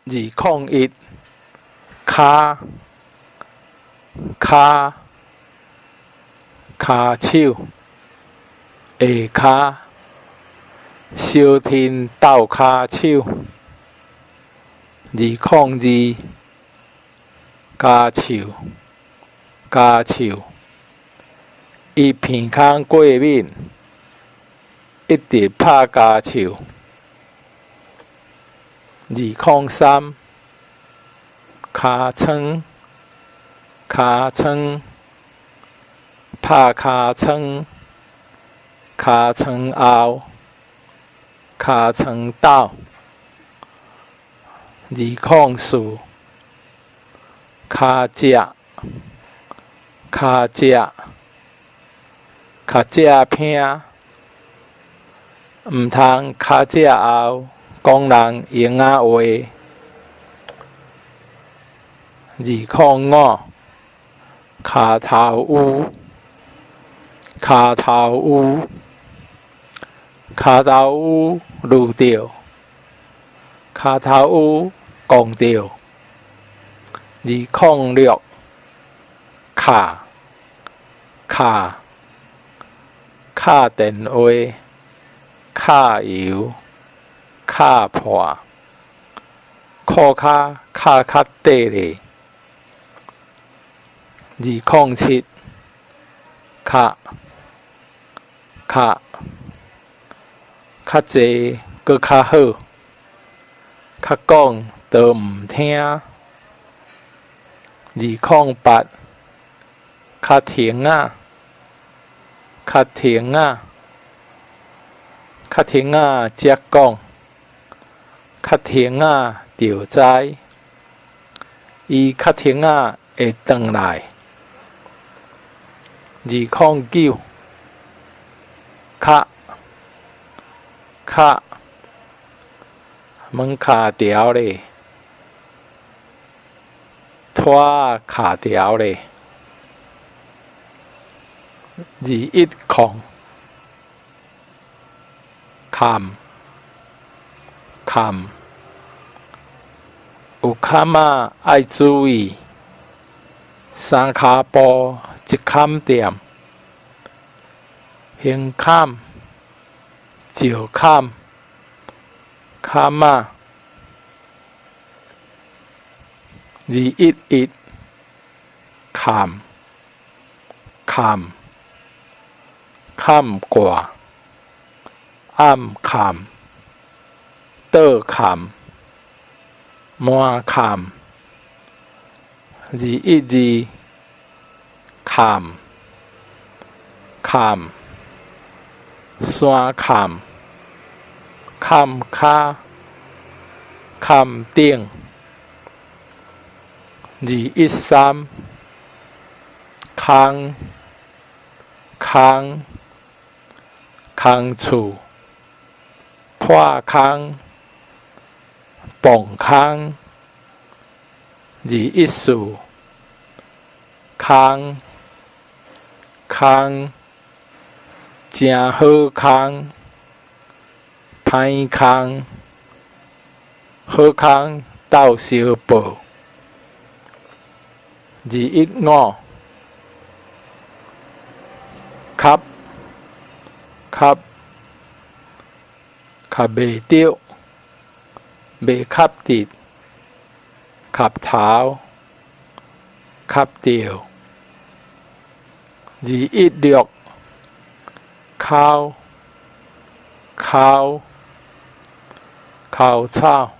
201，跤，跤，跤手，下跤，相天鬥跤手。202，跤樹，跤樹，伊鼻孔過敏，一直拍跤手。203，尻川，尻川，拍尻川，尻川後，尻川斗。204，跤脊，跤脊，跤脊偏，毋通跤脊後講人閒仔話。205，跤頭趺，跤頭趺，跤頭趺攄著，跤頭趺摃著。206，敲，敲，敲電話，敲油，敲破，褲跤敲較短咧。207，較，較，較濟閣較好，較講都毋聽。208，較停仔，較停仔，較停仔才講，較停仔就知，伊較停仔會轉來。209，較，較，門卡牢咧，拖仔卡牢咧。210，崁，崁，有崁仔愛注意，三跤步一崁店，胸坎，石坎，坎仔。211，崁，崁，崁掛，暗崁，倒崁，滿崁。212，崁，崁，山崁，崁跤，崁頂。213，空，空，空厝，破空，磅空。214，空，空，誠好空，歹空，好空鬥相報。215，磕，磕，磕袂著，袂磕直，磕頭，磕著。216，剾，剾，剾草，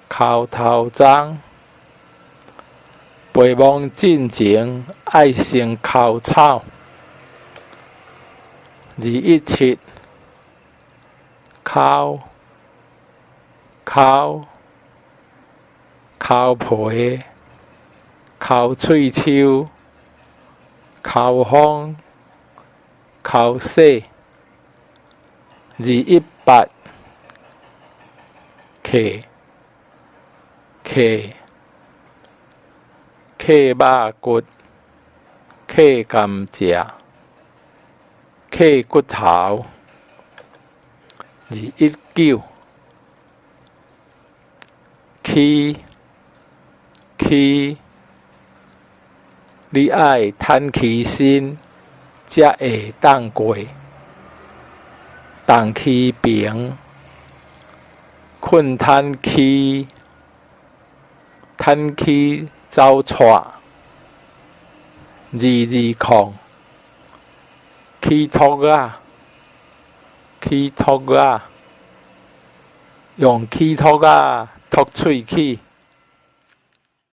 剾頭鬃。陪墓進前愛先剾草。217，剾，剾，剾皮，剾喙鬚，剾風，剾洗。218，客，客，客肉骨，客甘蔗，客骨頭。219，齒，齒，你愛坦起身，才會當過。重齒平，睏坦齒，坦齒走掣，二二空，齒托仔，齒托仔，用齒托仔托喙齒。